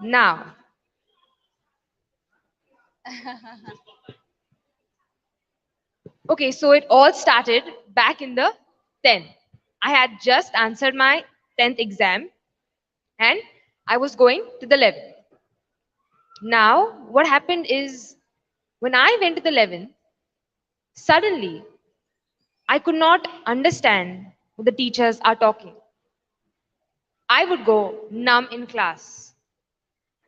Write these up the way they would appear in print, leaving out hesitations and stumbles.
Now, okay, so it all started back in the 10th. I had just answered my 10th exam and I was going to the 11th. Now, what happened is when I went to the 11th, suddenly I could not understand what the teachers are talking. I would go numb in class.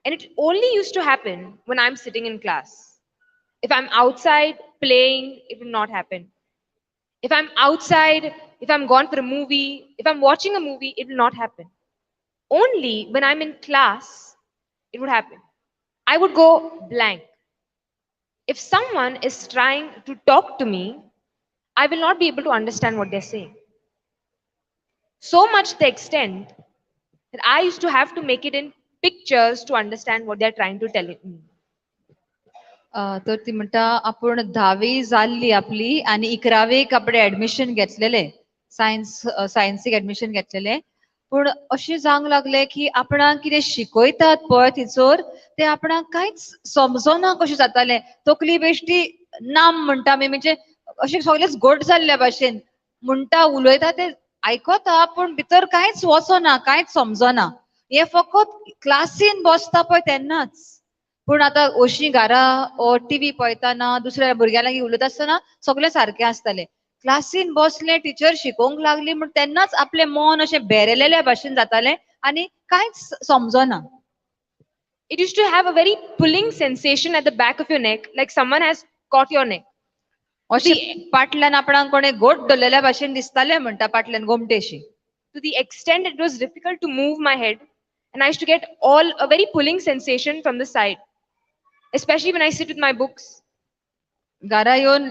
And it only used to happen when I'm sitting in class. If I'm outside playing, it will not happen. If I'm outside, if I'm gone for a movie, if I'm watching a movie, it will not happen. Only when I'm in class, it would happen. I would go blank. If someone is trying to talk to me, I will not be able to understand what they're saying. So much the extent that I used to have to make it in pictures to understand what they're trying to tell me. तर ती म्हणटा आपूण धावी जाल्ली आपली आनी इकरावेक आपणे admission घेतलेले, सायन्स सायन्सीक एडमिशन घेतलेले. पूण अशें जावंक लागलें की आपणाक कितें शिकयतात पळय थंयसर तें आपणाक कांयच समजना कशें जातालें. तकली बेश्टी नाम म्हणटा आमी, म्हणजे अशें सगळेंच घट जाल्ल्या भाशेन म्हणटा, उलयता तें आयकता पूण भितर कांयच वचना, कांयच समजना. हें फकत क्लासीन बसता पळय तेन्नाच. पूण आतां अशीं घरा ओ टिवी पळयतना दुसऱ्या भुरग्यां लागीं उलयता आसतना सगळें सारकें आसतालें. क्लासीन बसलें, टिचर शिकोवंक लागली म्हण तेन्नाच आपलें मन अशें बेरेलेल्या भाशेन जातालें आनी कांयच समजना. It used to have a very pulling sensation at the back of your neck, like someone has caught your neck. अशें पाटल्यान आपणाक कोणें गोट धरलेल्या भाशेन दिसतालें म्हणटा, पाटल्यान गोमटेशी. To the extent it was difficult to move my head, and I used to get all a very pulling sensation from the side, especially when I sit with my books. घरा येवन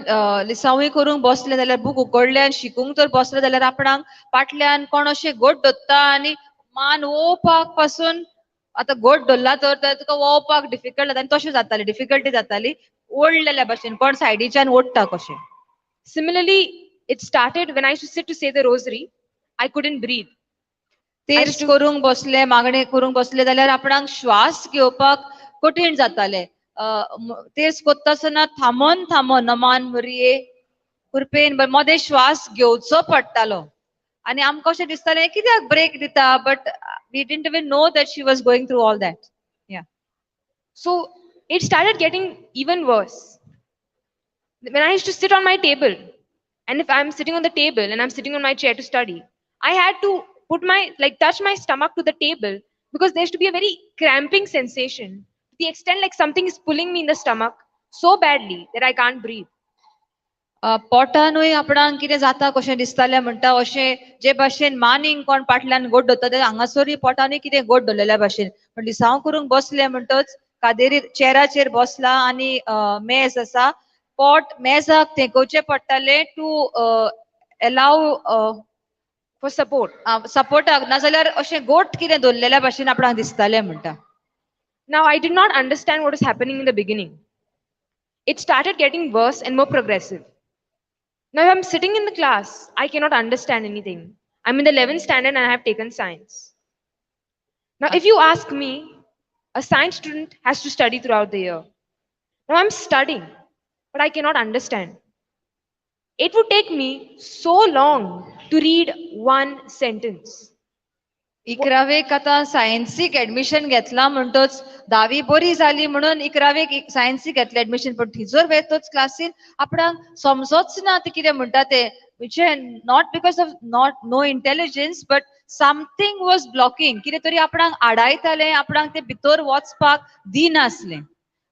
लिसांवूय करूंक बसले जाल्यार, बूक उगडले आनी शिकूंक तर बसले जाल्यार आपणाक पाटल्यान कोण अशें गोट धरता आनी मान ओवपाक पासून, आतां गोट धरला तर तुका ओवपाक डिफिकल्ट जाता आनी तशें जातालें, डिफिकल्टी जाताली, ओडलेल्या भाशेन कोण सायडीच्यान ओडटा कशें. Similarly, it started when I used to sit to say the rosary, I couldn't breathe. तेर्स करूंक बसले, मागणें करूंक बसले जाल्यार आपणाक श्वास घेवपाक कठीण जातालें. तेर्स कोत्ता आसतना थांबोन थांबोन नमान मुरये कृपेन मदें श्वास घेवचो पडटालो आनी आमकां अशें दिसतालें कित्याक ब्रेक दिता, but we didn't even know that she was going through all that. Yeah. So it started getting even worse. When I used to sit on my table, and if I'm sitting on the table and I'm sitting on my chair to study, I had to put my, like, touch my stomach to the table because there used to be a very cramping sensation to the extent like something is pulling me in the stomach so badly that I can't breathe. पोटानूय आपणाक कितें जाता कशें दिसतालें म्हणटा, अशें जे भाशेन मानीक कोण पाटल्यान गोड धरता ते हांगासरूय पोटानूय कितें गोड धरलेल्या भाशेन. पण लिसांव करूंक बसलें म्हणटच कादेरीर चेराचेर बसला आनी मेज आसा, पोट मेजाक तेंकोवचें पडटालें टू एलाव फॉर सपोर्ट, सपोर्टाक, नाजाल्यार अशें गोट कितें धरलेल्या भाशेन आपणाक दिसतालें म्हणटा. Now, I did not understand what was happening in the beginning. It started getting worse and more progressive. Now, if I'm sitting in the class, I cannot understand anything. I'm in the 11th standard and I have taken science. Now, if you ask me, a science student has to study throughout the year. Now, I'm studying, but I cannot understand. It would take me so long to read one sentence. इकरावेक आतां सायन्सीक admission घेतला म्हणटच धावी बरी जाली म्हणून इकरावेक सायन्सीक घेतलें admission, पण थंयसर वेतच क्लासीन आपणाक समजोच ना ते कितें म्हणटा ते, म्हणजे not because of not no intelligence but something was blocking, कितें तरी आपणाक आडायतालें, आपणाक तें भितर वचपाक दिनासलें.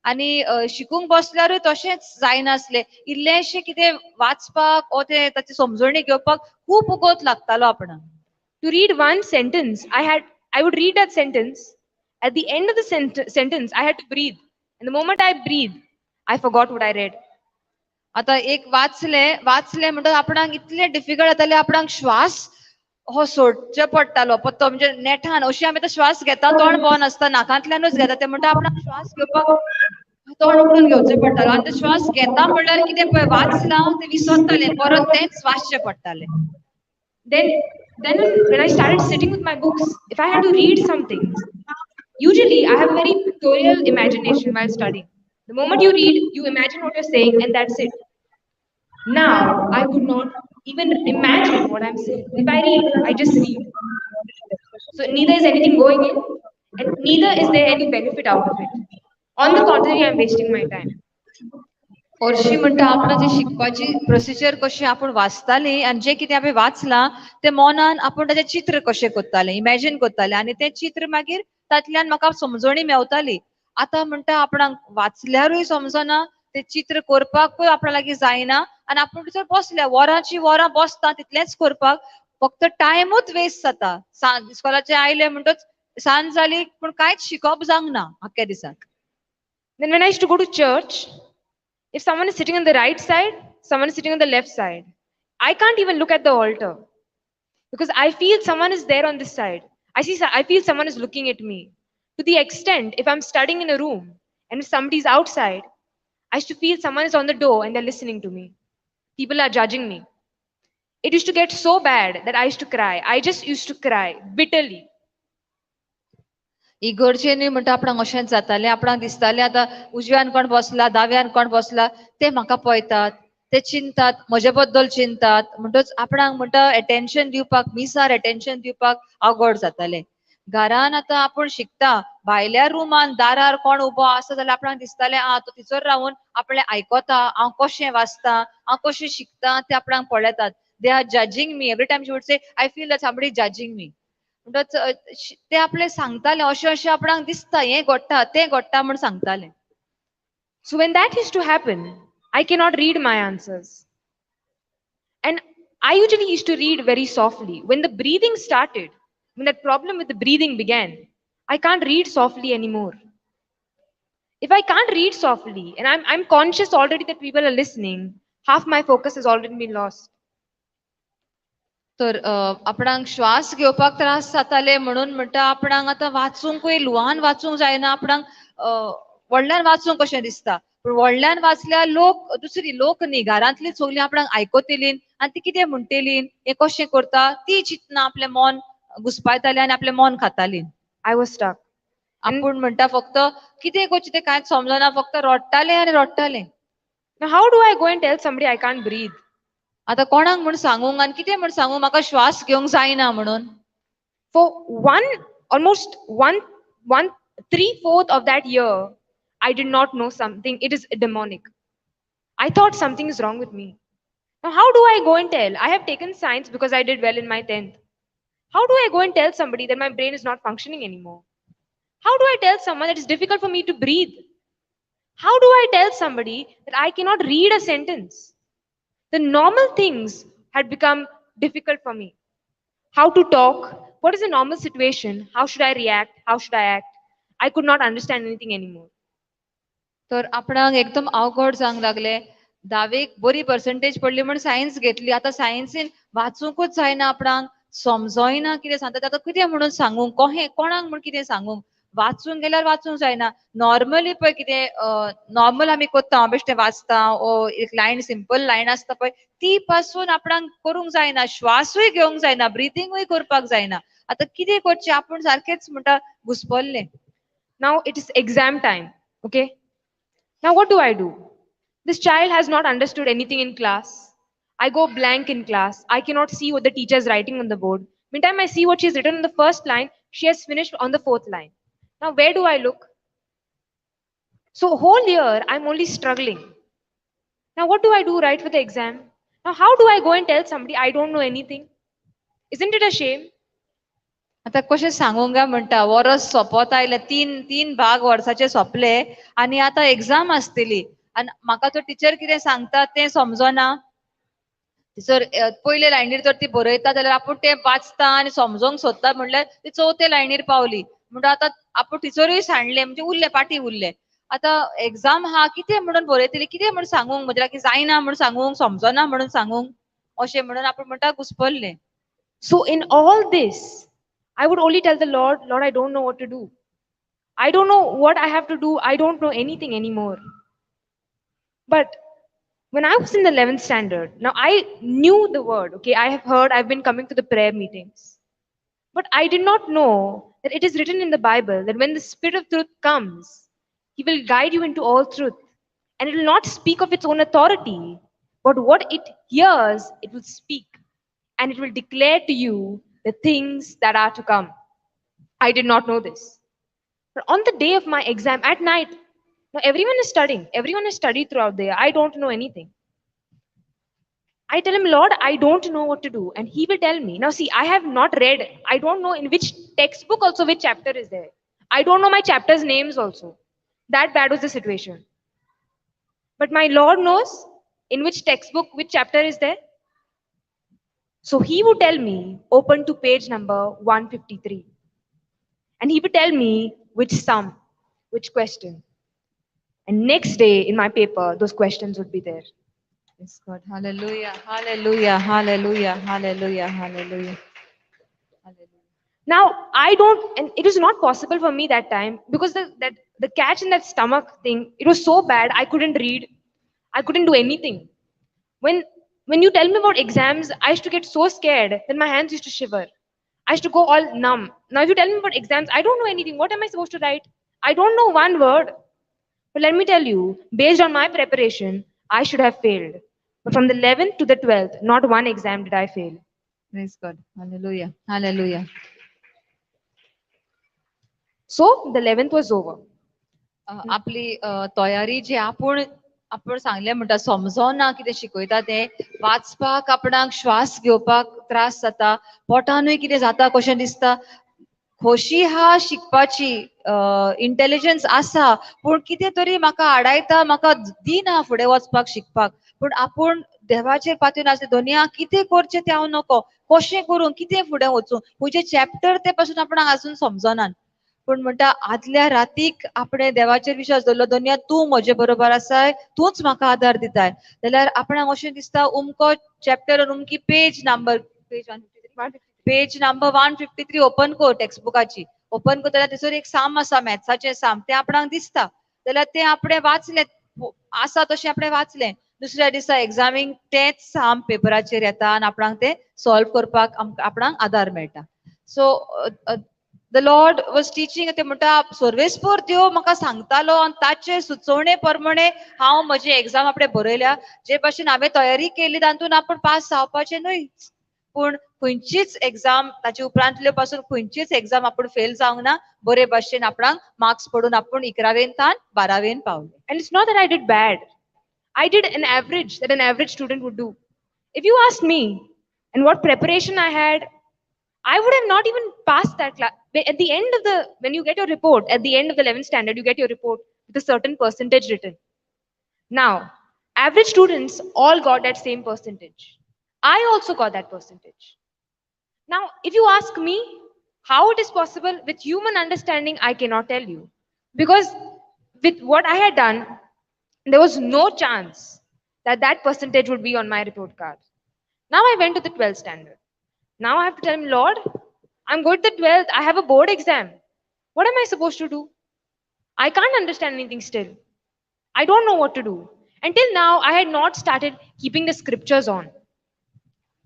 आनी शिकूंक बसल्यारूय तशेंच जायनासलें, इल्लेंशें कितें वाचपाक ओ तें ताची समजणी घेवपाक खूब वगत लागतालो आपणाक. To read one sentence, I would read that sentence. At the end of the sentence, I had to breathe. And the moment I breathe, I forgot what I read. आतां एक वाचलें, वाचलें म्हणटकच आपणाक इतलें डिफिकल्ट जातालें, आपणाक श्वास हो सोडचो पडटालो पत्तो, म्हणजे नेठान अशी आमी आतां श्वास घेता तोंड बंद आसता, नाकांतल्यानूच घेता, ते म्हणटा आपणाक श्वास घेवपाक तोंड उगडून घेवचें पडटालो. आनी ते श्वास घेता म्हणल्यार कितें पळय वाचलां तें विसरतालें, परत तेंच वाचचें पडटालें. Then when I started sitting with my books, if I had to read something, Usually, I have a very pictorial imagination while studying. The moment you read, you imagine what you're saying, and that's it. Now, I could not even imagine what I'm saying. If I read, I just read. So neither is anything going in, and neither is there any benefit out of it. On the contrary, I'm wasting my time. हरशीं म्हणटा आपणाची शिकपाची procedure कशी आपूण वाचताली आनी जें कितें हांवें वाचलां तें मनान आपूण ताचें चित्र कशें करतालें, इमॅजीन करतालें आनी तें चित्र मागीर तातल्यान म्हाका समजणी मेवताली. आतां म्हणटा आपणाक वाचल्यारूय समजना, तें चित्र करपाकूय आपणा लागीं जायना आनी आपूण थंयसर बसल्या वरांची वरां बसता तितलेंच करपाक, फक्त टायमूच वेस्ट जाता. इस्कॉलाचें आयलें म्हणटच सांज जाली पूण कांयच शिकप जावंक ना आख्ख्या दिसाक. Then when I used to go to church, if someone is sitting on the right side, someone is sitting on the left side, I can't even look at the altar because I feel someone is there on this side. I feel someone is looking at me. To the extent, if I'm studying in a room and if somebody is outside, I used to feel someone is on the door and they're listening to me. People are judging me. It used to get so bad that I used to cry. I just used to cry bitterly. इगर्जेनूय म्हणटा आपणाक अशेंच जातालें, आपणाक दिसतालें आतां उजव्यान कोण बसला दाव्यान कोण बसला ते म्हाका पळयतात, ते चिंतात, म्हजे बद्दल चिंतात, म्हणटच आपणाक म्हणटा एटेन्शन दिवपाक, मिसार एटेन्शन दिवपाक अवघड जातालें. घरान आतां आपूण शिकता, भायल्या रुमान दारार कोण उबो आसा जाल्यार आपणाक दिसतालें आं तो थंयसर रावन आपणें आयकता, हांव कशें वाचता, हांव कशें शिकता ते आपणाक पळयतात. They are judging me every time. She would say I feel that somebody is judging me. म्हणटच ते आपले सांगताले अशें अशें आपणाक दिसता, हें घडटा तें घडटा म्हूण सांगताले. So when that used to happen, I cannot read my answers. And I usually used to read very softly. When the breathing started, when that problem with the breathing began, I can't read softly anymore. If I can't read softly, and I'm conscious already that people are listening, half my focus has already been lost. तर आपणाक श्वास घेवपाक त्रास जाताले म्हणून म्हणटा आपणाक आतां वाचूंकूय लुवान वाचूंक जायना, आपणाक व्हडल्यान वाचूंक कशें दिसता, पूण व्हडल्यान वाचल्यार लोक दुसरी लोक न्ही घरांतली सगळीं आपणाक आयकतली आनी ती कितें म्हणटली, हें कशें करता ती चिंतना आपलें मन घुसपायतालें आनी आपलें मन खाताली. I was stuck. आपूण म्हणटा फक्त कितें करचें तें कांयच समजना, फक्त रडटालें आनी रडटालें. Now how do I go and tell somebody I can't breathe? आतां कोणाक म्हूण सांगूंक आनी कितें म्हूण सांगूंक म्हाका श्वास घेवंक जायना म्हणून. For one, almost one, one, 3/4 of that year, I did not know something. It is demonic. I thought something is wrong with me. Now, how do I go and tell? I have taken science because I did well in my 10th. How do I go and tell somebody that my brain is not functioning anymore? How do I tell someone that it's difficult for me to breathe? How do I tell somebody that I cannot read a sentence? The normal things had become difficult for me. How to talk? What is a normal situation? How should I react? How should I act? I could not understand anything anymore. तर आपणाक एकदम अवघड जावंक लागले. धावेक बरी percentage पडली म्हूण सायन्स घेतली, आतां सायन्सीन वाचूंकूच जायना, आपणाक समजोयना कितें सांगता, आतां कितें म्हणून सांगूंक, कोहे कोणाक म्हूण कितें सांगूंक, वाचूंक गेल्यार वाचूंक जायना. नॉर्मली पळय कितें नॉर्मल आमी करता, हांव बेश्टें वाचता ओ एक लायन सिंपल लायन आसता पळय ती पासून आपणाक करूंक जायना, श्वासूय घेवंक जायना, ब्रिथींगूय करपाक जायना. आतां कितें करचें आपूण सारकेंच म्हणटा घुसपल्लें. Now it is exam time, okay? Now what do I do? This child has not understood anything in class. I go blank in class. I cannot see what the teacher is writing on the board. Meantime, I see what she has written on the first line. She has finished on the fourth line. Now, where do I look? So whole year, I'm only struggling. Now, what do I do right for the exam? Now, how do I go and tell somebody I don't know anything? Isn't it a shame? आतां कशें सांगूंक काय म्हणटा, वरस सोंपत आयलें, तीन भाग वर्साचे सोंपले आनी आतां एग्जाम आसतली आनी म्हाका तो टिचर कितें सांगता तें समजना. टिचर पयले लायनीर जर ती बरयता जाल्यार आपूण तें वाचता आनी समजोंक सोदता म्हणल्यार ती चवथे लायनीर पावली म्हणटा आतां आपूण टिचरूय सांडलें म्हणजे उरलें पाटी उरलें. आतां एग्जाम आहा कितें म्हणून बरयतली, कितें म्हूण सांगूंक, म्हज्या लागीं जायना म्हूण सांगूंक, समजना म्हणून सांगूंक, अशें म्हणून आपूण म्हणटा घुसपल्लें. So in all this, I would only tell the Lord, Lord, I don't know what to do. I don't know what I have to do. I don't know anything anymore. But when I was in the 11th standard, now I knew the word, okay? I have heard, I've been coming to the prayer meetings. But I did not know that it is written in the Bible that when the Spirit of truth comes, he will guide you into all truth, and it will not speak of its own authority, but what it hears, it will speak, and it will declare to you the things that are to come. I did not know this. But on the day of my exam at night, now everyone is studying. Everyone has studied throughout the year. I don't know anything. I tell him, Lord, I don't know what to do. And he will tell me. Now see, I have not read. I don't know in which textbook also which chapter is there. I don't know my chapters' names also. That bad was the situation. But my Lord knows in which textbook, which chapter is there. So he would tell me, open to page number 153. And he would tell me which sum, which question. And next day in my paper, those questions would be there. Yes, God. Hallelujah, hallelujah, hallelujah, hallelujah, hallelujah. Hallelujah. Now, I don't, and it was not possible for me that time because the catch in that stomach thing, it was so bad, I couldn't read. I couldn't do anything. When you tell me about exams, I used to get so scared that my hands used to shiver. I used to go all numb. Now, if you tell me about exams, I don't know anything. What am I supposed to write? I don't know one word. But let me tell you, based on my preparation, I should have failed. But from the 11th to the 12th, not one exam did I fail. Praise God. Hallelujah. Hallelujah. So, the 11th was over. आपली तयारी जी आपूण आपण सांगले म्हणटा समजोना कितें शिकयता तें वाचपाक आपणाक श्वास घेवपाक त्रास जाता, पोटानूय कितें जाता कशें दिसता. खोशी हा शिकपाची, इंटेलिजन्स आसा पूण कितें तरी म्हाका आडायता, म्हाका दिना फुडें वचपाक शिकपाक. पूण आपूण देवाचेर पातयेवन आसलें, दोनया कितें करचें तें हांव नको, कशें करूं कितें फुडें वचूं, खंयचे चॅप्टर ते पासून आपणाक आजून समजनात. पूण म्हणटा आदल्या रातीक आपणें देवाचेर विश्वास दवरलो, दोनया तूं म्हजे बरोबर आसाय, तूंच म्हाका आदार दिताय. जाल्यार आपणाक अशें दिसता उमको चॅप्टर आनी उमकी page number, page number 153 open कर टेक्स्टबुकाची, ओपन कर जाल्यार थंयसर एक साम आसा, मॅथ्साचें साम, तें आपणाक दिसता. जाल्यार तें आपणें वाचलें, आसा तशें आपणें वाचलें, दुसऱ्या दिसा एग्जामीक तेंच साम पेपराचेर येता आनी आपणाक तें सॉल्व करपाक आपणाक आदार मेळटा. So the Lord was teaching, ते म्हणटा सर्वेस्पर देव म्हाका सांगतालो आनी ताचे सुचोवणे प्रमाणे हांव म्हजी एग्जाम आपणे बरयल्या. जे भाशेन हांवें तयारी केली तातूंत आपूण पास जावपाचें न्हय, पूण खंयचीच एग्जाम ताचे उपरांतले पासून खंयचीच एग्जाम आपूण फेल जावंक ना, बरे भाशेन आपणाक मार्क्स पडून आपूण 11वेंतान 12वेन पावले. And it's not that I did bad. I did an average that an average student would do. If you asked me and what preparation I had, I would have not even passed that class. At the end of the, when you get your report, at the end of the 11th standard, you get your report with a certain percentage written. Now, average students all got that same percentage. I also got that percentage. Now, if you ask me how it is possible, with human understanding, I cannot tell you. Because with what I had done, there was no chance that that percentage would be on my report card. Now I went to the 12th standard. Now I have to tell him, Lord, I'm going to the 12th. I have a board exam. What am I supposed to do? I can't understand anything still. I don't know what to do. Until now, I had not started keeping the scriptures on.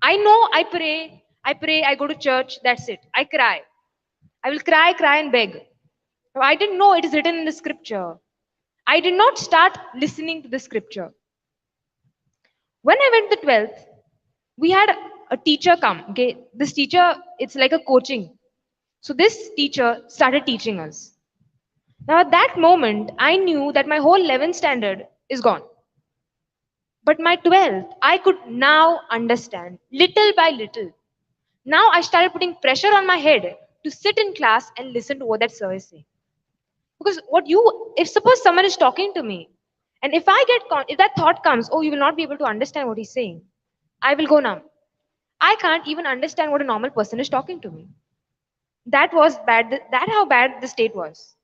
I know I pray, I go to church, that's it. I cry. I will cry, cry and beg. I didn't know it is written in the scripture. I did not start listening to the scripture. When I went to the 12th, we had a teacher come. Okay, this teacher, it's like a coaching. So this teacher started teaching us. Now at that moment, I knew that my whole 11th standard is gone. But my 12th, I could now understand little by little. Now I started putting pressure on my head to sit in class and listen to what that sir is saying. Because if suppose someone is talking to me, and if I get, if that thought comes, oh, you will not be able to understand what he's saying, I will go numb. I can't even understand what a normal person is talking to me. That was bad. That how bad the state was.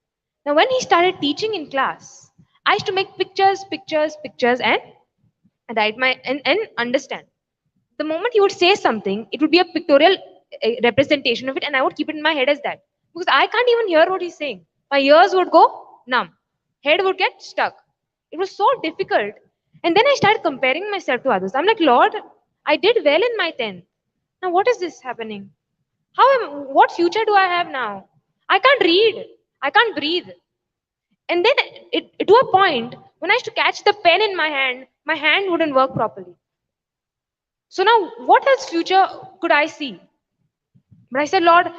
Now, when he started teaching in class, I used to make pictures, pictures, pictures, and write my and understand. The moment he would say something, it would be a pictorial representation of it, and I would keep it in my head as that. Because I can't even hear what he's saying. My ears would go numb. Head would get stuck. It was so difficult. And then I started comparing myself to others. I'm like, Lord, I did well in my 10th. Now, what is this happening? What future do I have now? I can't read. I can't breathe. And then it, to a point, when I used to catch the pen in my hand wouldn't work properly. So now, what else future could I see? But I said, Lord,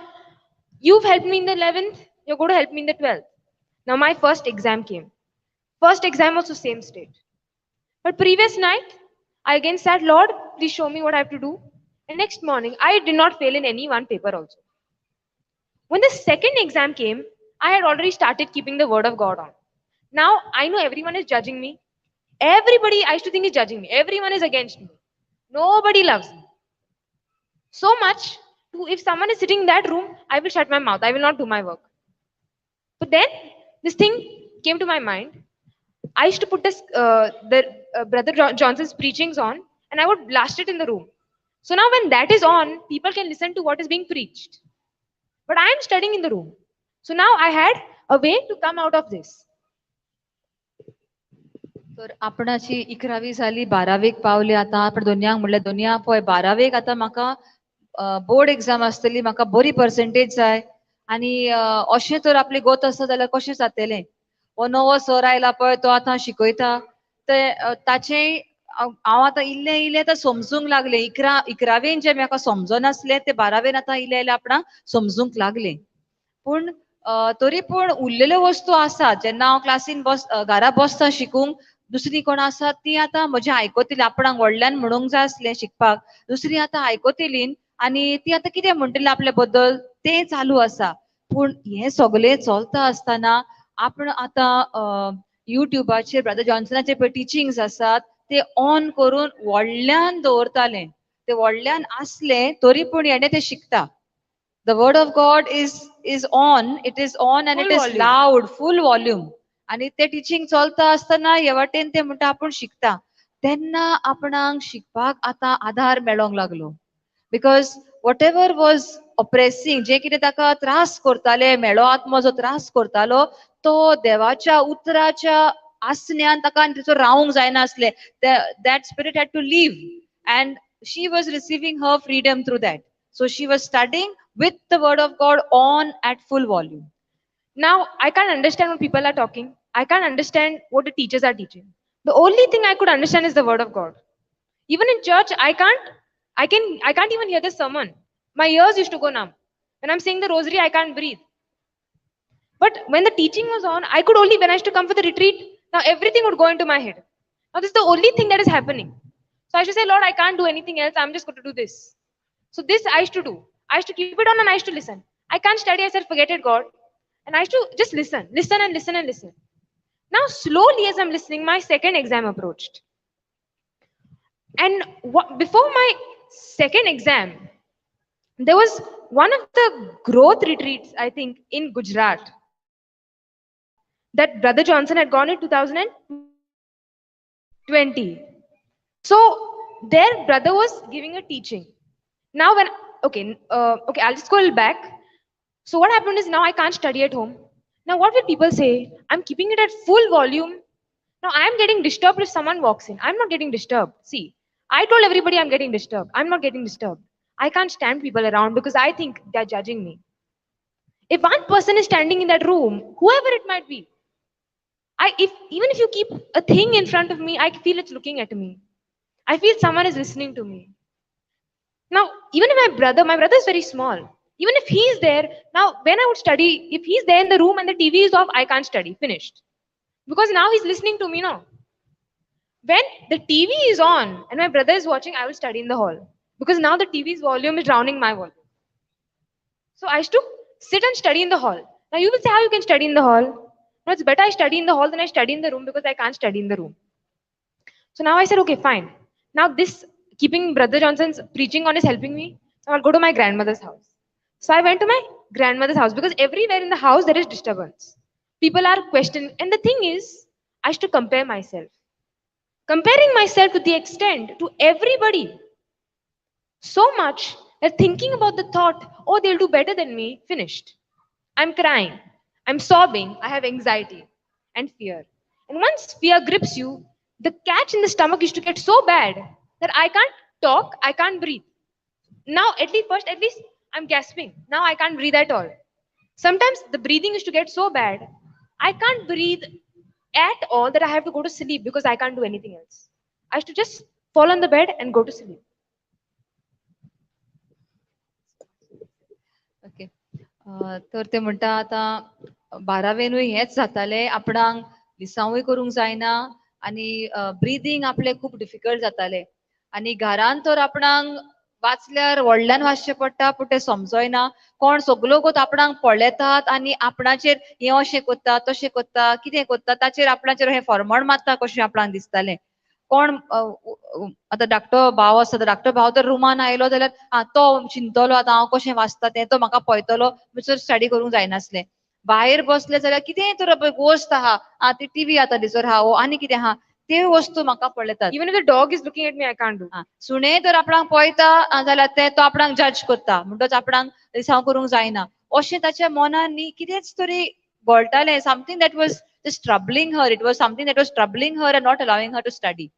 you've helped me in the 11th. You're going to help me in the 12th. Now, my first exam came. First exam also same state. But previous night, I again said, Lord, please show me what I have to do. And next morning, I did not fail in any one paper also. When the second exam came, I had already started keeping the word of God on. Now, I know everyone is judging me. Everybody I used to think is judging me. Everyone is against me. Nobody loves me. So much, to, if someone is sitting in that room, I will shut my mouth. I will not do my work. But then, this thing came to my mind. I used to put this, Brother Johnson's preachings on, and I would blast it in the room. So now when that is on, people can listen to what is being preached. But I am studying in the room. So now I had a way to come out of this. तर आपणाची 11वी जाली, 12वेक पावली. आतां आपण दोनयांक म्हणल्यार दोनया पळय 12वेक आतां म्हाका बोर्ड एक्झाम आसतली, म्हाका बरी पर्सेंटेज जाय. आनी अशें तर आपली गोत आसता जाल्यार कशें जातलें? हो नवो सर आयला पळय, तो आतां शिकयता, ते ताचें हांव आतां इल्लें इल्लें आतां समजूंक लागलें. 11वेन जें म्हाका समजनासलें तें 12वेन आतां इल्लें इल्लें आपणाक समजूंक लागलें. पूण तरी पूण उरलेल्यो वस्तू आसात. जेन्ना हांव क्लासीन घरा बसता शिकूंक, दुसरी कोण आसा ती आतां म्हजें आयकतली. आपणाक व्हडल्यान म्हणूंक जाय आसलें शिकपाक, दुसरी आतां आयकतली आनी ती आतां कितें म्हणटली आपले बद्दल तें चालू आसा. पूण हें सगळें चलता आसतना आपण आतां युट्यूबाचेर ब्रदर जॉन्सनाचे पळय टिचींग्स आसात ते ऑन करून व्हडल्यान दवरताले. ते व्हडल्यान आसले तरी पूण हेणें ते शिकता. The word of God is on, it is on and it is loud, full volume. आनी ते टिचींग चलता आसतना हे वाटेन ते म्हणटा आपूण शिकता. तेन्ना आपणाक शिकपाक आतां आधार मेळोंक लागलो. Because whatever was oppressing, जे कितें ताका त्रास करताले, मेळो आत्मो जो त्रास करतालो, तो देवाच्या उतराच्या आसण्यान ताका ताचो रावंक जायनासलें. That spirit had to leave and she was receiving her freedom through that. So she was studying with the word of God on at full volume. Now, I can't understand what people are talking. I can't understand what the teachers are teaching. The only thing I could understand is the word of God. Even in church, I can't even hear the sermon. My ears used to go numb. When I'm saying the rosary, I can't breathe. But when the teaching was on, I could only, when I used to come for the retreat, now everything would go into my head. Now this is the only thing that is happening. So I should say, Lord, I can't do anything else. I'm just going to do this. So this I used to do. I used to keep it on and I used to listen. I can't study. I said, forget it, God. And I used to just listen, listen and listen and listen. Now, slowly as I'm listening, my second exam approached. And before my second exam, there was one of the growth retreats, I think, in Gujarat that Brother Johnson had gone in 2020. So their brother was giving a teaching. Now when, okay, I'll just go a little back. So what happened is now I can't study at home. Now what will people say? I'm keeping it at full volume. Now I'm getting disturbed if someone walks in. I'm not getting disturbed. See, I told everybody I'm getting disturbed. I'm not getting disturbed. I can't stand people around because I think they're judging me. If one person is standing in that room, whoever it might be, even if you keep a thing in front of me, I feel it's looking at me. I feel someone is listening to me. Now, even if my brother is very small. Even if he's there, now when I would study, if he's there in the room and the TV is off, I can't study. Finished. Because now he's listening to me now. When the TV is on and my brother is watching, I will study in the hall. Because now the TV's volume is drowning my volume. So I used to sit and study in the hall. Now you will say how you can study in the hall. No, it's better I study in the hall than I study in the room because I can't study in the room. So now I said, okay, fine. Now this keeping Brother Johnson's preaching on is helping me. So I'll go to my grandmother's house. So I went to my grandmother's house because everywhere in the house there is disturbance. People are questioning. And the thing is, I used to compare myself. Comparing myself to the extent to everybody. So much that thinking about the thought, oh, they'll do better than me, finished. I'm crying. I'm sobbing. I have anxiety and fear. And once fear grips you, the catch in the stomach used to get so bad that I can't talk, I can't breathe. Now, at least I'm gasping. Now I can't breathe at all. Sometimes the breathing used to get so bad, I can't breathe at all that I have to go to sleep because I can't do anything else. I used to just fall on the bed and go to sleep. Okay. तर ते म्हणटा आतां बारावेनूय हेंच जातालें, आपणाक लिसांवूय करूंक जायना आनी ब्रिदींग आपलें खूब डिफिकल्ट जातालें आनी घरान तर आपणाक वाचल्यार व्हडल्यान वाचचें पडटा पूण तें समजोयना, कोण सगलो गोत आपणाक पळयतात आनी आपणाचेर हें अशें करता तशें करता कितें करता ताचेर आपणाचेर हें फॉर्मण मारता कशें आपणाक दिसतालें. कोण आतां धाकटो भाव आसा, धाकटो भाव तर रुमान आयलो जाल्यार आं तो चिंतलो आतां हांव कशें वाचता तें, तो म्हाका पळयतलो, म्हणसर स्टडी करूंक जायनासलें. भायर बसले जाल्यार कितेंय तर गोश्ट आहा, आं ती टिवी आतां थंयसर आहा, आनी कितें आहा, ते वस्तू म्हाका पळयतात. Even if the dog is looking at me, I can't do. सुणें तर आपणाक पळयता जाल्यार ते तो आपणाक जज करता, म्हणटच आपणाक लिसांव करूंक जायना अशें ताच्या मनान न्ही कितेंच तरी घोळटालें. Something that was just troubling her, it was something that was troubling her and not allowing her to study.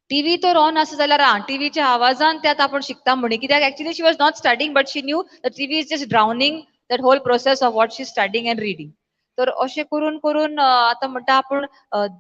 TV तर ऑन आसा जाल्यार आं टिवीच्या आवाजान त्यात आपण शिकता म्हणी, कित्याक actually she was not studying but she knew the TV is just drowning that whole process of what she studying and reading. तर अशें करून करून आतां म्हणटा आपूण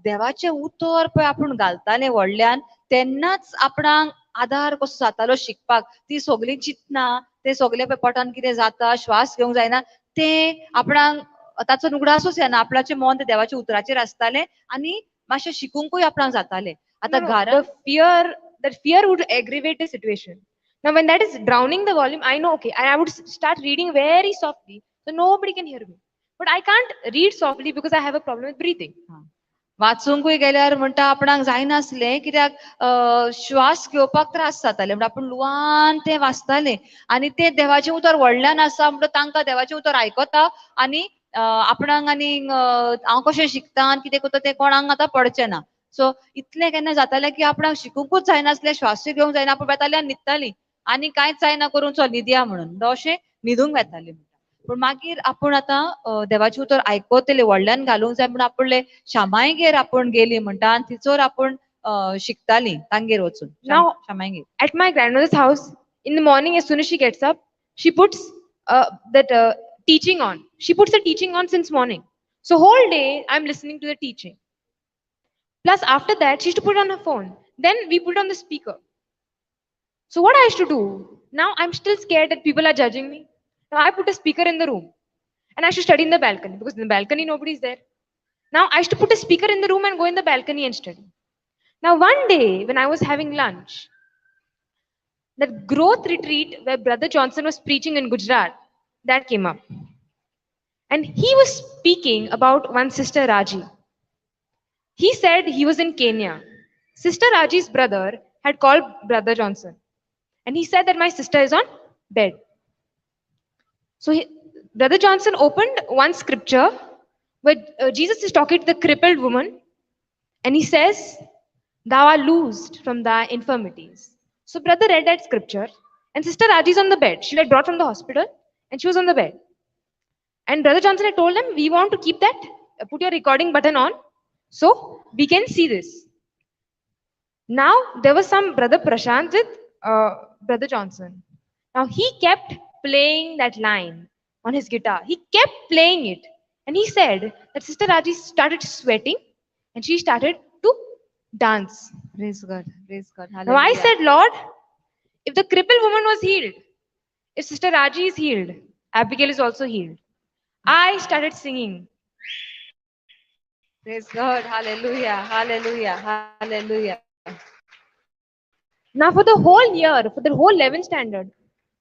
देवाचें उतर पळय आपूण घालतालें व्हडल्यान, तेन्नाच आपणाक आदार कसो जातालो शिकपाक. ती सगळीं चिंतना, ते सगळे पळय पोटान कितें जाता, श्वास घेवंक जायना, तें आपणाक ताचो उगडासूच येना, आपणाचें मन तें देवाच्या उतराचेर आसतालें आनी मातशें शिकूंकूय आपणाक जातालें. आतां घरांत fear, that fear would aggravate the situation. Now when that is drowning the volume, I know, okay, I would start reading very softly, so nobody can hear me. But I can't read softly because I have a problem with breathing. वाचूंकूय गेल्यार म्हणटा आपणाक जायनासलें, कित्याक श्वास घेवपाक त्रास जाताले, म्हणटा आपूण लुवान तें वाचतालें आनी तें देवाचें उतर व्हडल्यान आसा म्हणटा तांकां देवाचें उतर आयकता आनी आपणाक आनी हांव कशें शिकता आनी कितें करता तें कोणाक आतां पडचें ना. सो इतलें केन्ना जातालें की आपणाक शिकूंकूच जायनासलें, श्वासूय घेवंक जायना, आपूण वेतालें आनी न्हिदतालीं आनी कांयच जायना करून चल न्हिदया म्हणून अशें न्हिदूंक वेतालीं. पूण मागीर आपूण आतां देवाचें उतर आयकतलें, व्हडल्यान घालूंक जाय म्हूण आपले शामायगेर आपूण गेली म्हणटा आनी थंयसर आपूण शिकताली तांगेर वचून. शामायगेर. At my grandmother's house in the morning as soon as she gets up, she puts that teaching on. She puts the teaching on since morning. So whole day I'm listening to the teaching. Plus after that, she used to put it on her phone. Then we put it on the speaker. So what I used to do, now I'm still scared that people are judging me. Now I put a speaker in the room and I should study in the balcony because in the balcony nobody is there. Now I used to put a speaker in the room and go in the balcony and study. Now one day when I was having lunch, that growth retreat where Brother Johnson was preaching in Gujarat, that came up. And he was speaking about one Sister Raji. He said he was in Kenya. Sister Raji's brother had called Brother Johnson. And he said that my sister is on bed. So Brother Johnson opened one scripture where Jesus is talking to the crippled woman. And he says, thou art loosed from thy infirmities. So brother read that scripture. And Sister Raji is on the bed. She had brought from the hospital and she was on the bed. And Brother Johnson had told him, we want to keep that, put your recording button on so we can see this. Now there was some Brother Prashant with Brother Johnson. Now he kept playing that line on his guitar. He kept playing it. And he said that Sister Raji started sweating and she started to dance. Praise God. Praise God. Hallelujah. Now I said, Lord, if the crippled woman was healed, if Sister Raji is healed, Abigail is also healed. I started singing. Praise God. Hallelujah. Hallelujah. Hallelujah. Now for the whole year, for the whole 11th standard,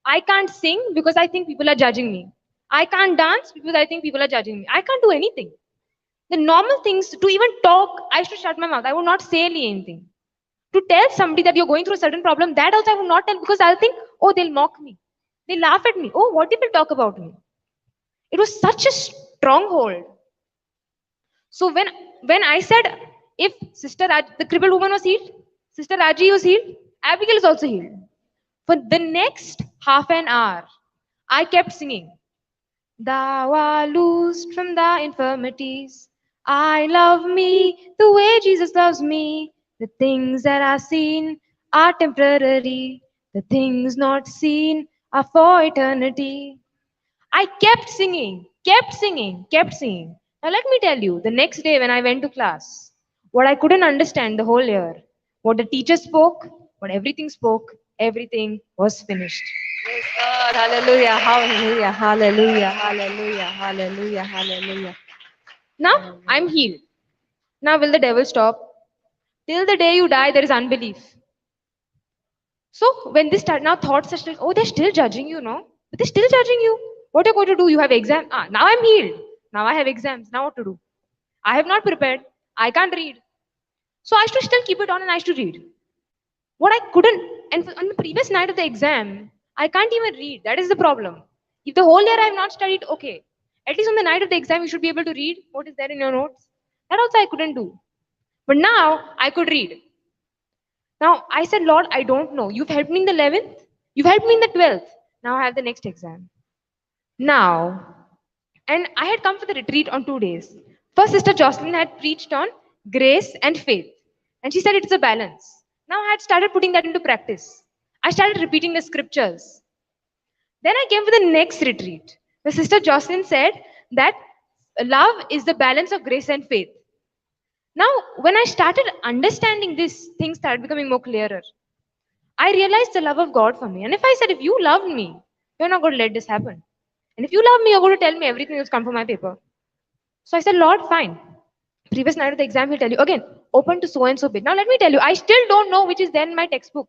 I can't sing because I think people are judging me. I can't dance because I think people are judging me. I can't do anything. The normal things, to even talk, I should shut my mouth. I would not say anything. To tell somebody that you're going through a certain problem, that also I would not tell because I'll think, oh, they'll mock me. They laugh at me. Oh, what if they'll talk about me? It was such a stronghold. So when I said, if Sister Raj, the crippled woman was healed, Sister Raji was healed, Abigail is also healed. For the next half an hour, I kept singing. Thou art loosed from thy infirmities. I love me the way Jesus loves me. The things that are seen are temporary. The things not seen are for eternity. I kept singing, kept singing, kept singing. Now let me tell you, the next day when I went to class, what I couldn't understand the whole year, what the teacher spoke, what everything spoke, everything was finished. Praise God. Hallelujah, hallelujah, hallelujah, hallelujah, hallelujah, hallelujah. Now I'm healed. Now will the devil stop? Till the day you die, there is unbelief. So when this start, now thoughts are still, oh, they're still judging you, no? But they're still judging you. What are you going to do? You have exam. Now I'm healed. Now I have exams. Now what to do? I have not prepared. I can't read. So I should still keep it on and I should read. What I couldn't, and on the previous night of the exam, I can't even read. That is the problem. If the whole year I have not studied, okay. At least on the night of the exam, you should be able to read what is there in your notes. That also I couldn't do. But now I could read. Now I said, Lord, I don't know. You've helped me in the 11th. You've helped me in the 12th. Now I have the next exam. Now, and I had come for the retreat on 2 days. First, Sister Jocelyn had preached on grace and faith. And she said it's a balance. Now I had started putting that into practice. I started repeating the scriptures. Then I came for the next retreat. The Sister Jocelyn said that love is the balance of grace and faith. Now, when I started understanding this, things started becoming more clearer. I realized the love of God for me. And if I said, if you loved me, you're not going to let this happen. And if you love me, you're going to tell me everything that's come from my paper. So I said, Lord, fine. Previous night of the exam, he'll tell you, again, open to so-and-so bit. Now, let me tell you, I still don't know which is there in my textbook.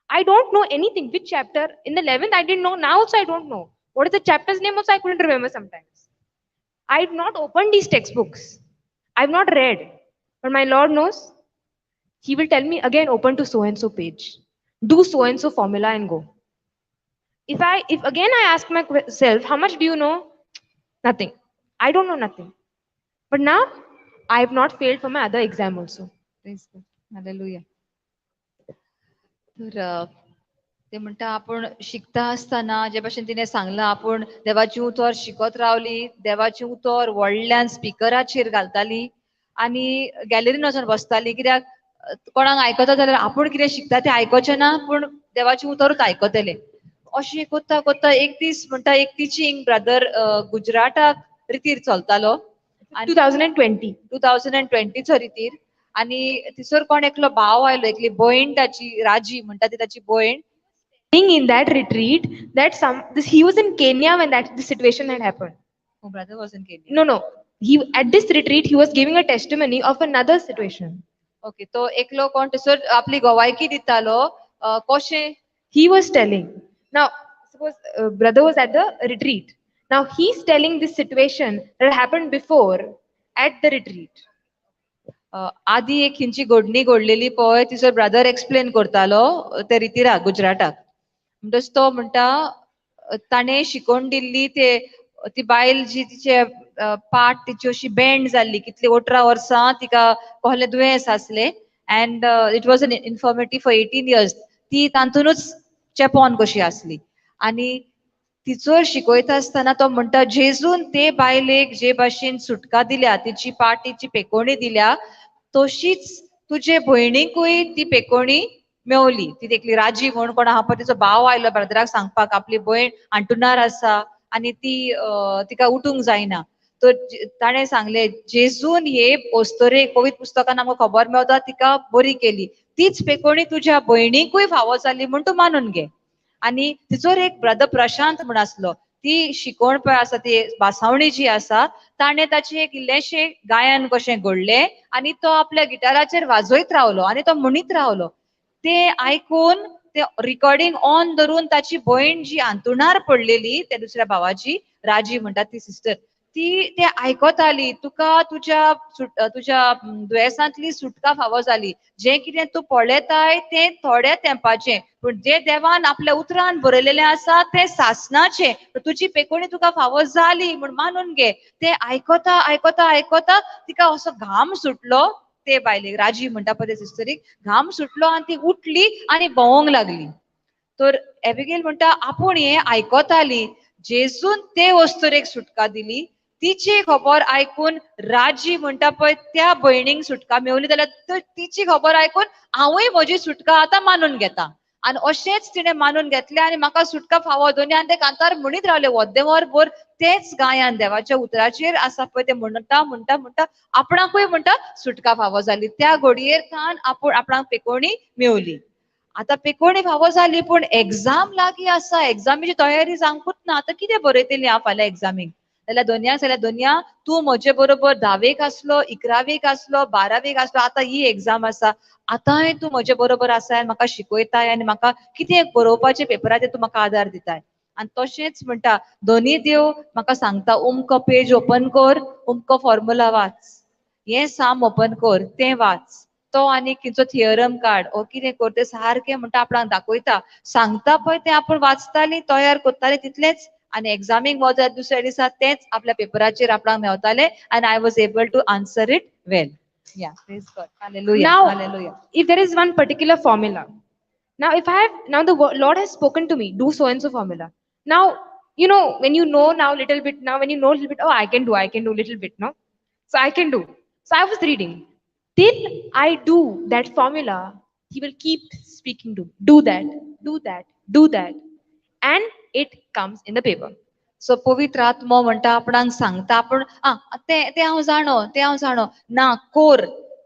I don't know anything. Which chapter? In the 11th, I didn't know. Now also, I don't know. What is the chapter's name also, I couldn't remember sometimes. I've not opened these textbooks. I've not read. But my Lord knows. He will tell me, again, open to so-and-so page. Do so-and-so formula and go. If again I ask myself, how much do you know? Nothing. I don't know nothing. But now, I have not failed for my other exam also. Praise God. Hallelujah. तर ते म्हणटा आपूण शिकता आसतना जे भशेन तिणें सांगलां आपूण देवाचें उतर शिकत रावली, देवाचें उतर व्हडल्यान स्पिकराचेर घालताली आनी गॅलरीन वचोन बसताली, कित्याक कोणाक आयकता जाल्यार आपूण कितें शिकता तें आयकोचें ना, पूण देवाचें उतरूच आयकतलें. अशें कोत्ता कोत्ता एक दीस म्हणटा एक टिचींग ब्रदर गुजराताक रितीर चलतालो. 2020. 2020चो रितीर. आनी थंयसर कोण एकलो भाव आयलो, एकली भयण ताची, राजी म्हणटा ती ताची भयण. In that retreat, that some this he was in Kenya when that this situation had happened. Oh, brother was in Kenya. No, no. He at this retreat he was giving a testimony of another situation. Okay, तो एकलो कोण थंयसर आपली गवायकी दितालो, कशें? He was telling. Now, suppose brother was at the retreat. Now he's telling this situation that happened before at the retreat. आदी एक खंयची घडणी घडलेली पळय, थंयसर ब्रदर एक्सप्लेन करतालो त्या रितीराक गुजराताक. म्हणटच तो म्हणटा ताणें शिकोवन दिल्ली ते ती बायल जी तिचे पाट तिची अशी बेंड जाल्ली, कितली 18 वर्सां तिका कसलें दुयेंस आसलें, and it was an infirmity for 18 years. ती तातूंतच चेपोन कशी आसली. आनी तिचो शिकयता आसतना तो म्हणटा जेजून ते बायलेक जे भाशेन सुटका दिल्या, तिची पाटीची पेकोणी दिल्या, तशीच तुजे भयणीकूय ती पेकोणी मेवली. ती एकली राजी म्हूण कोण आहा पळय, तिचो भाव आयलो ब्रदराक सांगपाक आपली भयण आंटुणार आसा आनी ती तिका उठूंक जायना. तर ताणें सांगलें जेजून हे अस्तुरेक पवित्र पुस्तकान आमकां खबर मेवता तिका बरी केली, तीच पेकोणी तुज्या भयणीकूय फावो जाली म्हूण तूं मानून घे. आनी तिचोर एक ब्रदर प्रशांत म्हूण आसलो, ती शिकोवण पळय आसा, ती भासावणी जी आसा, ताणें ताचें एक इल्लेंशें गायन कशें घडलें आनी तो आपल्या गिटाराचेर वाजयत रावलो आनी तो म्हणीत रावलो. ते आयकून ते रिकॉर्डिंग ऑन धरून ताची भयण जी आंतुणार पडलेली त्या दुसऱ्या भावाची, राजी म्हणटा ती सिस्टर, ती ते आयकताली, तुका तुज्या तुज्या दुयेंसांतली सुटका फावो जाली, जें कितें तूं पळयताय तें थोड्या तेंपाचें, पूण जें देवान आपल्या उतरान बरयलेलें आसा तें सासणाचें, तुजी पेकोणी तुका फावो जाली म्हूण मानून घे. तें आयकता आयकता आयकता तिका असो घाम सुटलो, ते बायलेक राजी म्हणटा पळय ते सिस्टरीक घाम सुटलो आनी ती उठली आनी भोंवंक लागली. तर एबिगेल म्हणटा आपूण हें आयकताली, जेजून ते वस्तुरेक सुटका दिली, तिची खबर आयकून राजी म्हणटा पळय त्या भयणीक सुटका मेवली, जाल्यार तिची खबर आयकून हांवूय म्हजी सुटका आतां मानून घेता. आनी अशेंच तिणें मानून घेतलें आनी म्हाका सुटका फावो. दोनयान ते कांतार म्हणीत रावले वद्दे वरभर, तेच गायन देवाच्या उतराचेर आसा पळय ते म्हणटा म्हणटा म्हणटा आपणाकूय म्हणटा सुटका फावो जाली. त्या घडयेर थावन आपूण आपणाक पेकोवणी मेवली. आतां पेकोवणी फावो जाली पूण एग्जाम लागीं आसा, एग्जामीची तयारी जावंकूच ना. आतां कितें बरयतली हांव फाल्यां एग्जामीक? जाल्यार दोनयांक सांगलें, दोनया तूं म्हजे बरोबर 10वेक आसलो, 11वेक आसलो, 12वेक आसलो, आतां ही एग्जाम आसा, आतांय तूं म्हजे बरोबर आसा आनी म्हाका शिकयताय आनी म्हाका कितें बरोवपाचें पेपराचेर तूं म्हाका आदार दिताय. आनी तशेंच म्हणटा दोनी देव म्हाका सांगता उमको पेज ओपन कर, उमको फॉर्मुला वाच, हें साम ओपन कर, तें वाच, तो आनी खंयचो थियरम काड ओ कितें कर, तें सारकें म्हणटा आपणाक दाखयता, सांगता पळय तें आपूण वाचताली, तयार करताली तितलेंच. आनी एग्जामीक वच दुसऱ्या दिसा तेंच आपल्या पेपराचेर आपणाक मेवतालें आनी I was able to answer it well. Yeah, praise God. Hallelujah. Now, hallelujah. If there is one particular formula, now if I have, now the Lord has spoken to me, do so and so formula. Now, you know, when you know now little bit, now when you know little bit, oh, I can do little bit, no? So I can do. So I was reading. Till I do that formula, he will keep speaking to me. Do that, do that, do that. And it comes in the paper. So पवित्र आत्मो म्हणटा आपणाक सांगता, आपूण तें हांव जाणो, तें हांव जाणो, ना कोर,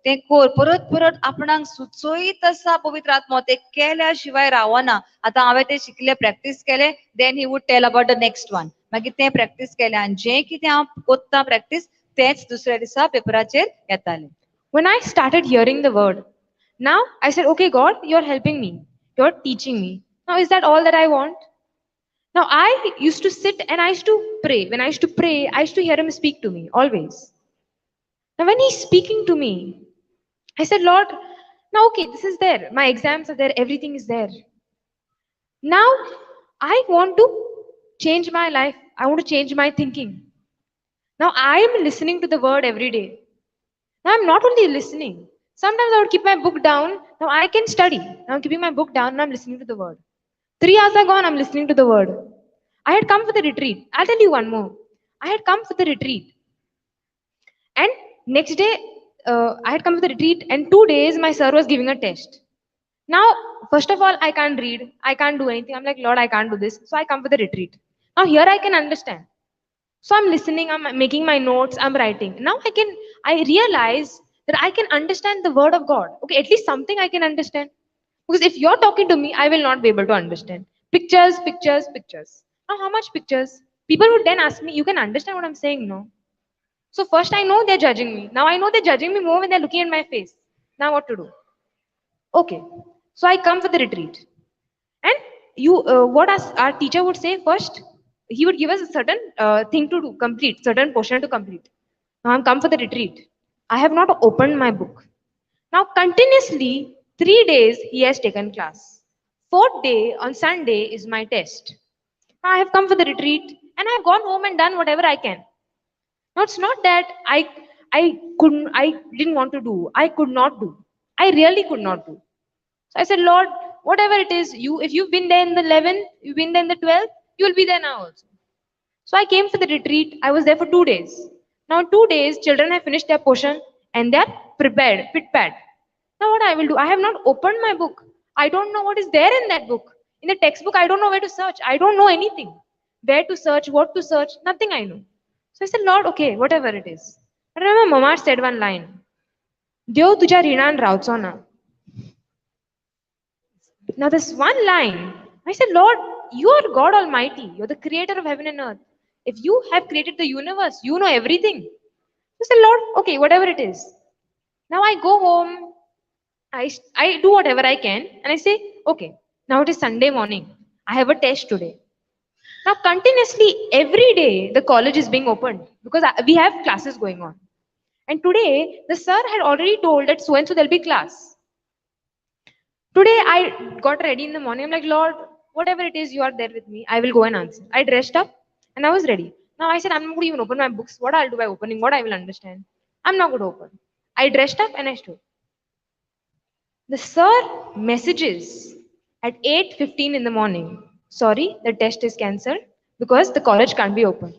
तें कोर, परत परत आपणाक सुचयत आसा पवित्र आत्मो, तें केल्या शिवाय रावना. आतां हांवें तें शिकलें, प्रॅक्टीस केलें, then he would tell about the next one. मागीर तें प्रॅक्टीस केलें आनी जें कितें हांव कोत्ता प्रॅक्टीस तेंच दुसऱ्या दिसा पेपराचेर येतालें. When I started hearing the word, now I said, okay, God, you're helping me, you're teaching me. Now, is that all that I want? Now, I used to sit and I used to pray. When I used to pray, I used to hear him speak to me, always. Now, when he's speaking to me, I said, Lord, now, okay, this is there. My exams are there. Everything is there. Now, I want to change my life. I want to change my thinking. Now, I am listening to the word every day. Now, I'm not only listening. Sometimes I would keep my book down. Now, I can study. Now, I'm keeping my book down and I'm listening to the word. 3 hours are gone, I'm listening to the word. I had come for the retreat. I'll tell you one more. I had come for the retreat. And next day, I had come for the retreat and 2 days, my sir was giving a test. Now, first of all, I can't read. I can't do anything. I'm like, Lord, I can't do this. So I come for the retreat. Now here I can understand. So I'm listening, I'm making my notes, I'm writing. Now I realize that I can understand the word of God. Okay, at least something I can understand. Because if you're talking to me, I will not be able to understand. Pictures, pictures, pictures. Now, how much pictures? People would then ask me, you can understand what I'm saying, no? So first I know they're judging me. Now I know they're judging me more when they're looking at my face. Now what to do? Okay. So I come for the retreat. And you, what our teacher would say first, he would give us a certain thing to do, complete, certain portion to complete. Now I'm come for the retreat. I have not opened my book. Now continuously, 3 days he has taken class. 4th day on Sunday is my test. Now I have come for the retreat and I have gone home and done whatever I can. Now it's not that I didn't want to do. I could not do. I really could not do. So I said, Lord, whatever it is, if you've been there in the 11th, you've been there in the 12th, you will be there now also. So I came for the retreat. I was there for 2 days. Now 2 days, children have finished their portion and they are prepared, pit-pat. Now what I will do? I have not opened my book. I don't know what is there in that book. In the textbook, I don't know where to search. I don't know anything. Where to search, what to search, nothing I know. So I said, Lord, okay, whatever it is. I remember Mama said one line. Dev tuja rinan raavcho na. Now this one line, I said, Lord, you are God Almighty. You're the creator of heaven and earth. If you have created the universe, you know everything. I said, Lord, okay, whatever it is. Now I go home. I do whatever I can. And I say, okay, now it is Sunday morning. I have a test today. Now continuously every day, the college is being opened because we have classes going on. And today, the sir had already told that so and so there'll be class. Today, I got ready in the morning. I'm like, Lord, whatever it is, you are there with me. I will go and answer. I dressed up and I was ready. Now I said, I'm not going to even open my books. What I'll do by opening, what I will understand. I'm not going to open. I dressed up and I stood. The sir messages at 8:15 in the morning. Sorry, the test is cancelled because the college can't be opened.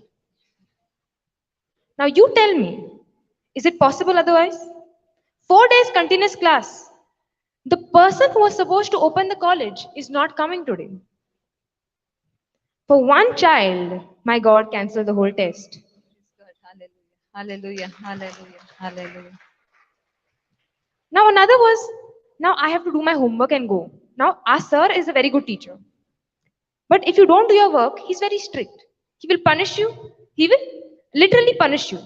Now you tell me, is it possible otherwise? 4 days continuous class. The person who was supposed to open the college is not coming today. For one child, my God canceled the whole test. Hallelujah. Hallelujah. Hallelujah. Now another was, now I have to do my homework and go. Now our sir is a very good teacher. But if you don't do your work, he's very strict. He will punish you. He will literally punish you.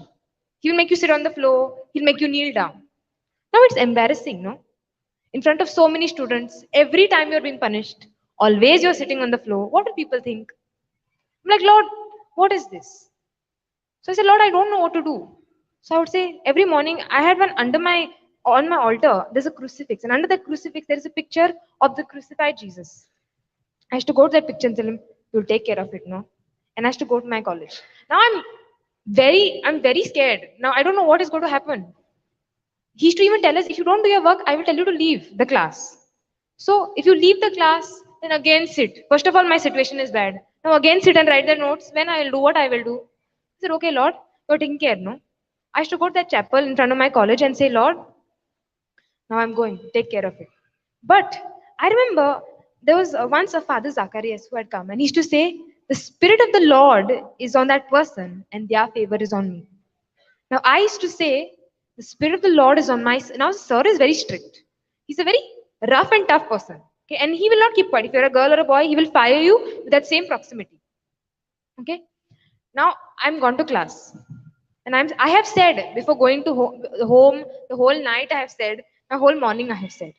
He will make you sit on the floor. He'll make you kneel down. Now it's embarrassing, no? In front of so many students, every time you're being punished, always you're sitting on the floor. What do people think? I'm like, Lord, what is this? So I said, Lord, I don't know what to do. So I would say every morning I had one under my, on my altar, there's a crucifix. And under the crucifix, there is a picture of the crucified Jesus. I used to go to that picture and tell him, you'll take care of it, no? And I used to go to my college. Now I'm very scared. Now I don't know what is going to happen. He used to even tell us, if you don't do your work, I will tell you to leave the class. So if you leave the class, then again sit. First of all, my situation is bad. Now again sit and write the notes. When I will do what I will do. I said, okay, Lord, you're taking care, no? I used to go to that chapel in front of my college and say, Lord, now I'm going to take care of it. But I remember there was once a Father Zacharias who had come, and he used to say, the Spirit of the Lord is on that person and their favor is on me. Now I used to say, the Spirit of the Lord is on my... Now sir is very strict. He's a very rough and tough person. Okay? And he will not keep quiet. If you're a girl or a boy, he will fire you with that same proximity. Okay? Now I'm gone to class. And I have said, before going to home, the whole night I have said, the whole morning I have said,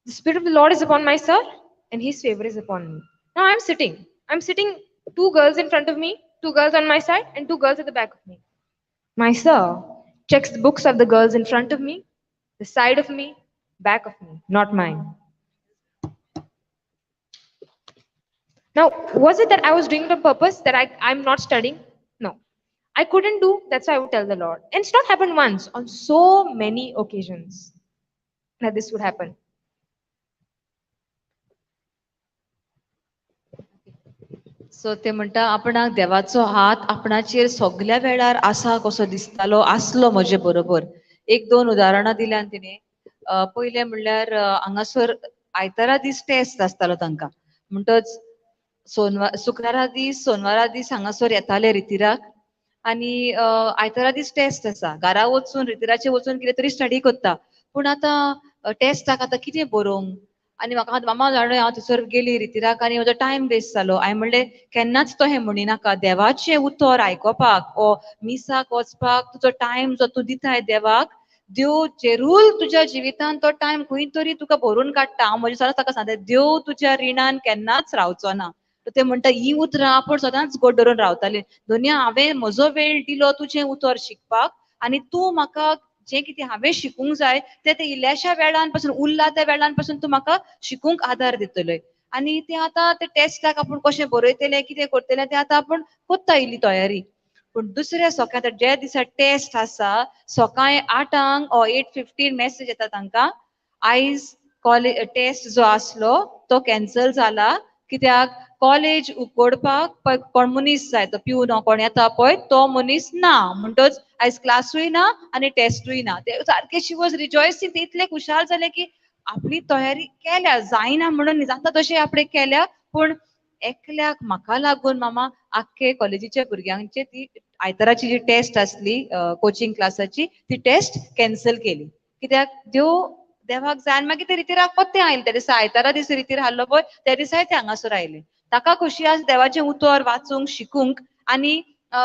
the Spirit of the Lord is upon my sir and his favor is upon me. Now I'm sitting. I'm sitting, two girls in front of me, two girls on my side, and two girls at the back of me. My sir checks the books of the girls in front of me, the side of me, back of me, not mine. Now, was it that I was doing it on purpose, that I'm not studying? No. I couldn't do, that's why I would tell the Lord. And it's not happened once, on so many occasions that this would happen. So ते म्हणटा आपणाक देवाचो हात आपणाचेर सगल्या वेळार आसा कसो दिसतालो आसलो म्हजे बरोबर. एक दोन उदाहरणां दिल्यान तिणे. पयलें म्हणल्यार हांगासर आयतारा दीस टेस्ट आसतालो तांकां, म्हणटच शुक्रारा दीस सोनवारा दीस हांगासर येताले रितिराक आनी आयतारा दीस टेस्ट आसा, घरा वचून रितिराचेर वचून कितें तरी स्टडी करता. पूण आतां टेस्टाक आतां कितें बरोवंक आनी म्हाका मामा जाणो हांव थंयसर गेली रितिराक आनी म्हजो टायम वेस्ट जालो. हांवें म्हणलें केन्नाच तो हें म्हणिनाका, देवाचें उतर आयकोपाक ओ मिसाक वचपाक तुजो टायम जो तूं दिताय देवाक, देव जेरूल तुज्या जिवितान तो टायम खंय तरी तुका भरून काडटा. हांव म्हजें सदांच ताका सांगता, देव तुज्या रिणान केन्नाच रावचो ना. ते म्हणटा ही उतरां आपूण सदांच गोड धरून रावताली. दोनया हांवें म्हजो वेळ दिलो तुजें उतर शिकपाक आनी तूं म्हाका जें कितें हांवें शिकूंक जाय तें ते इल्ल्याश्या वेळान पासून उरला त्या वेळान पासून तूं म्हाका शिकूंक आदार दितलोय. आनी तें आतां ते टेस्टाक आपूण कशें बरयतलें कितें करतलें तें आतां आपूण कोत्ता इल्ली तयारी. पूण दुसऱ्या सकाळ ज्या दिसा टेस्ट आसा सकाळी 8 ओ 8:15 मॅसेज येता तांकां, आयज कॉलेज टेस्ट जो आसलो तो कॅन्सल जाला, कित्याक कॉलेज उगडपाक कोण मनीस जाय, तो पिवन कोण येता पळय तो मनीस ना, म्हणटच आयज क्लासूय ना आनी टेस्टूय ना. ते सारके शी वॉज रिजॉयसिंग, ते इतले खुशाल जाले की आपली तयारी केल्या जायना म्हणून जाता तशें आपणे केल्या, पूण एकल्याक म्हाका लागून मामा आख्खे कॉलेजीच्या भुरग्यांचे ती आयताराची जी टेस्ट आसली कोचिंग क्लासाची ती टेस्ट कॅन्सल केली, कित्याक देव देवाक जाय. आनी मागीर ते रितीराक परतें आयले त्या दिसा, आयतारा दीस रितीर हाडलो पळय त्या दिसाय ते हांगासर आयले. ताका खोशी आस देवाचें उतर वाचूंक शिकूंक आनी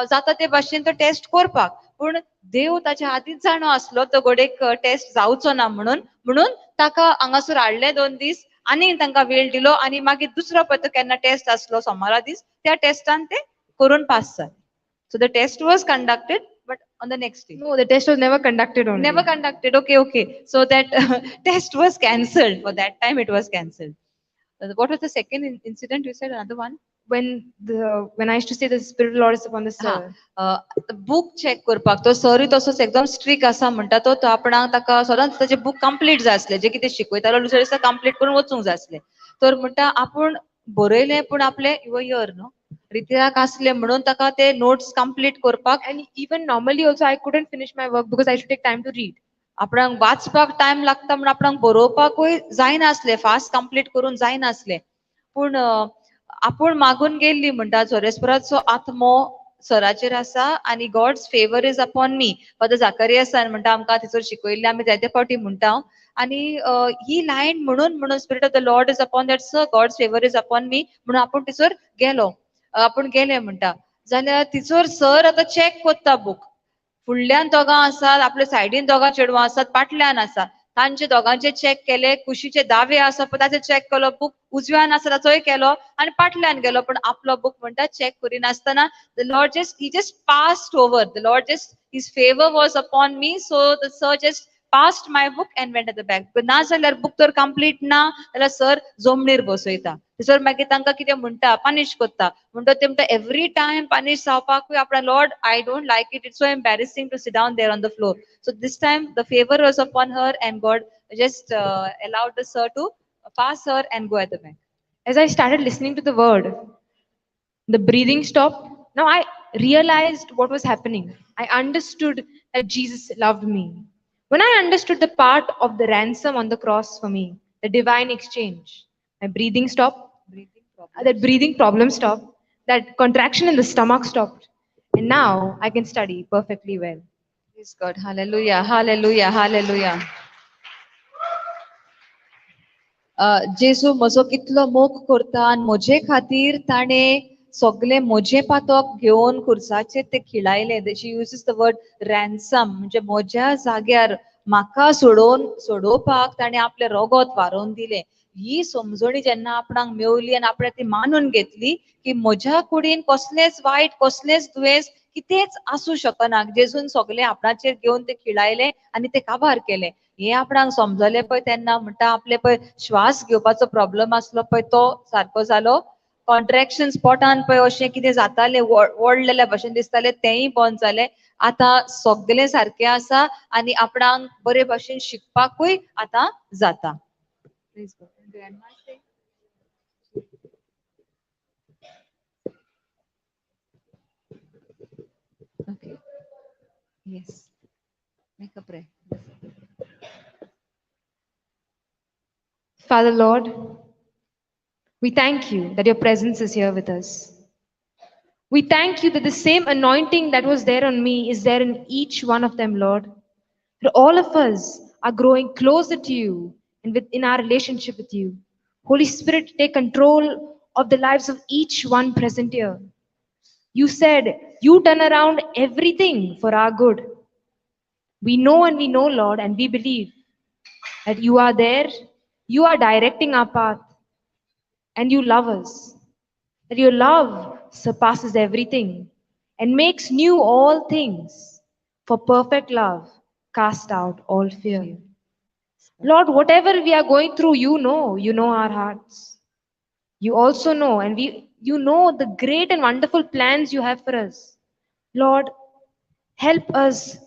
जाता ते भाशेन तो टेस्ट करपाक, पूण देव ताच्या आदींच जाणो आसलो तो गोडेक टेस्ट जावचो ना म्हणून, म्हणून ताका हांगासर हाडले 2 दीस आनी तांकां वेळ दिलो आनी मागीर दुसरो पळय तो केन्ना टेस्ट आसलो सोमारा दीस त्या टेस्टान ते करून पास जाले. So the test was conducted but on the next day. No, the test was never conducted only. Never conducted. Okay, okay. So that test was cancelled. For that time it was cancelled. What was the second incident you said? Another one? When I used to say the Spirit of the Lord is upon the sir. Book check करपाक तो सरूय तसोच एकदम strict आसा म्हणटा तो, तो आपणाक ताका सदांच ताचे बुक कंप्लीट जाय आसले, जे कितें शिकयतालो दुसऱ्या दिसा कंप्लीट करून वचूंक जाय आसले. तर म्हणटा आपूण बरयलें पूण आपले your year न्हू रितिराक आसले म्हणून ताका ते नोट्स कंप्लीट करपाक. And even normally also I couldn't finish my work because I should take time to read. आपणाक वाचपाक टायम लागता म्हण आपणाक बरोवपाकूय जायनासलें, फास्ट कंप्लीट करून जायनासलें. पूण आपूण मागून गेल्ली म्हणटा झोरेस्पराचो आत्मो सराचेर आसा आनी God's favour is upon me. Father जाकरियासान म्हणटा आमकां थंयसर शिकयल्लें, आमी जायते फावटी म्हणटा. आनी ही लायन म्हणून म्हणून spirit of the Lord is upon that sir, God's favour is upon me म्हणून आपूण थंयसर गेलो, आपूण गेले म्हणटा. जाल्यार थंयसर सर आतां चॅक कोत्ता बूक, फुडल्यान दोगां आसात, आपल्या सायडीन दोगां चेडवां आसात, पाटल्यान आसा, तांचे दोगांचे चॅक केले, कुशीचे दावे आसा पळय ताचे चॅक केलो बूक, उजव्यान आसा ताचोय केलो आनी पाटल्यान गेलो. पण आपलो बूक म्हणटा चॅक करिनासतना the Lord just he just passed over, the Lord just his favour was upon me, so the sir just passed my book and went at the back. ना जाल्यार बूक तर कंप्लीट ना जाल्यार sir जमनीर बसयता. Sir मागीर तांकां कितें म्हणटा, पनिश करता. म्हणटा ते म्हणटा एवरी टायम पनिश जावपाकूय आपणा Lord I don't like it, it's so embarrassing to sit down there on the floor. So this time the favour was upon her and God just allowed the sir to pass her and go at the back. As I started listening to the word, the breathing stopped. Now I realized what was happening. I understood that Jesus loved me. When I understood the part of the ransom on the cross for me, the divine exchange, my breathing stopped, that breathing problem stopped, that contraction in the stomach stopped, and now I can study perfectly well. Praise God. Hallelujah, hallelujah, hallelujah. जेजू म्हजो कितलो मोग करता आनी म्हजे खातीर ताणें सगळे म्हजें पातक घेवन खुर्साचेर ते खिळायले. She uses the word ransom, म्हणजे म्हज्या जाग्यार म्हाका सोडोवन सोडोवपाक ताणें आपलें रगत वारोवन दिलें. ही समजणी जेन्ना आपणाक मेवली आनी आपणें ती मानून घेतली की म्हज्या कुडीन कसलेंच वायट, कसलेंच दुयेंस कितेंच आसूं शकना, जेजून सगळें आपणाचेर घेवन ते खिळायले आनी ते काबार केले. हें आपणाक समजलें पळय तेन्ना म्हणटा आपले पळय श्वास घेवपाचो प्रॉब्लम आसलो पळय तो सारको जालो. कॉन्ट्रॅक्शन स्पॉटान पळय अशें कितें जातालें, वडलेल्या भशेन दिसतालें, तेंय बंद जालें. आतां सगळें सारकें आसा आनी आपणाक बरे भशेन शिकपाकूय आतां जाता. Okay. Yes. Make a prayer. Father Lord, we thank you that your presence is here with us. We thank you that the same anointing that was there on me is there in each one of them, Lord. That all of us are growing closer to you and within our relationship with you. Holy Spirit, take control of the lives of each one present here. You said you turn around everything for our good. We know and we know, Lord, and we believe that you are there, you are directing our path, and you love us. That your love surpasses everything and makes new all things. For perfect love cast out all fear. Lord, whatever we are going through, you know our hearts. You also know, and you know the great and wonderful plans you have for us. Lord, help us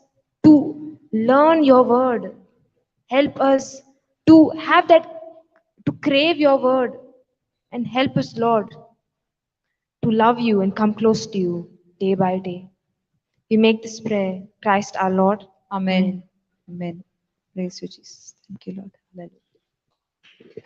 to learn your word. Help us to have that, to crave your word. And help us, Lord, to love you and come close to you day by day. We make this prayer, Christ our Lord. Amen. Amen. Praise you, Jesus. Thank you, Lord. Hallelujah.